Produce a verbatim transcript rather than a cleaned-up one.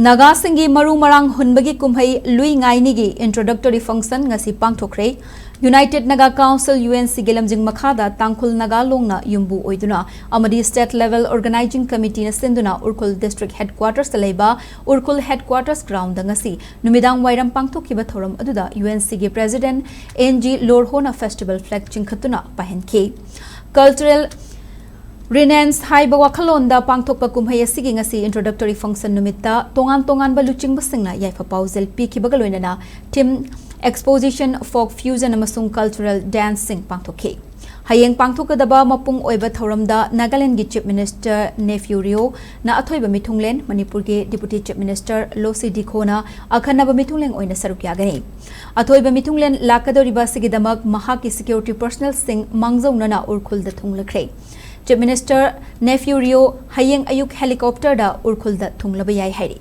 ꯅꯥꯒꯥꯁꯤꯡꯒꯤ ꯃꯔꯨ ꯃꯔꯥꯡ ꯍꯨꯟꯕꯒꯤ ꯀꯨꯝꯍꯩ ꯂꯨꯏ ꯉꯥꯏꯅꯤꯒꯤ introductory function ꯉꯁꯤ ꯄꯥꯡꯊꯣꯛꯈ꯭ꯔꯦ꯫ United Naga Council, UNC ꯒꯤ ꯂꯝꯖꯤꯡ ꯃꯈꯥꯗ ꯇꯥꯡꯈꯨꯜ ꯅꯥꯒꯥ ꯂꯣꯡꯅ ꯌꯨꯝꯕꯨ ꯑꯣꯏꯗꯨꯅ ꯑꯃꯗꯤ State Level Organizing Committee ꯅ ꯁꯤꯟꯗꯨꯅ ꯎꯔꯈꯨꯜ District Headquarters ꯇ ꯂꯩꯕ ꯎꯔꯈꯨꯜ Headquarters Ground ꯗ ꯉꯁꯤ ꯅꯨꯃꯤꯗꯥꯡ ꯋꯥꯏꯔꯝ ꯄꯥꯡꯊꯣꯛꯈꯤꯕ ꯊꯧꯔꯝ ꯑꯗꯨꯗ UNC ꯒꯤ President N G Lorho ꯅ festival flag ꯆꯤꯡꯈꯠꯇꯨꯅ ꯄꯥꯏꯍꯟꯈꯤ꯫ Cultural Renaissance ꯍꯥꯏꯕ ꯋꯥꯈꯜꯂꯣꯟꯗ ꯄꯥꯡꯊꯣꯛꯄ ꯀꯨꯝꯍꯩ ꯑꯁꯤꯒꯤ ꯉꯁꯤ introductory function ꯅꯨꯃꯤꯠꯇ ꯇꯣꯉꯥꯟ ꯇꯣꯉꯥꯟꯕ ꯂꯨꯆꯤꯡꯕꯁꯤꯡꯅ ꯌꯥꯏꯐ ꯄꯥꯎꯖꯦꯜ ꯄꯤꯈꯤꯕꯒ ꯂꯣꯏꯅꯅ theme exposition, folk fusion ꯑꯃꯁꯨꯡ cultural dance ꯁꯤꯡ ꯄꯥꯡꯊꯣꯛꯈꯤ꯫ ꯍꯌꯦꯡ ꯄꯥꯡꯊꯣꯛꯀꯗꯕ ꯃꯄꯨꯡ ꯑꯣꯏꯕ ꯊꯧꯔꯝꯗ ꯅꯥꯒꯥꯂꯦꯟꯗꯒꯤ Chief Minister Neiphiu Rio ꯅ ꯑꯊꯣꯏꯕ ꯃꯤꯊꯨꯡꯂꯦꯟ, ꯃꯅꯤꯄꯨꯔꯒꯤ Deputy Chief Minister Lo Sii Dikho ꯅ ꯑꯈꯟꯅꯕ ꯃꯤꯊꯨꯡꯂꯦꯟ ꯑꯣꯏꯅ ꯁꯔꯨꯛ ꯌꯥꯒꯅꯤ꯫ ꯑꯊꯣꯏꯕ ꯃꯤꯊꯨꯡꯂꯦꯟ ꯂꯥꯛꯀꯗꯧꯔꯤꯕ ꯑꯁꯤꯒꯤꯗꯃꯛ ꯃꯍꯥꯛꯀꯤ security personnel ꯁꯤꯡ ꯃꯥꯡꯖꯧꯅꯅ ꯎꯔꯈꯨꯜꯗ ꯊꯨꯡꯂꯈ꯭ꯔꯦ꯫ Chief Minister Neiphiu Rio ꯍꯌꯦꯡ ꯑꯌꯨꯛ helicopter ꯗ ꯎꯔꯈꯨꯜꯗ ꯊꯨꯡꯂꯕ ꯌꯥꯏ ꯍꯥꯏꯔꯤ꯫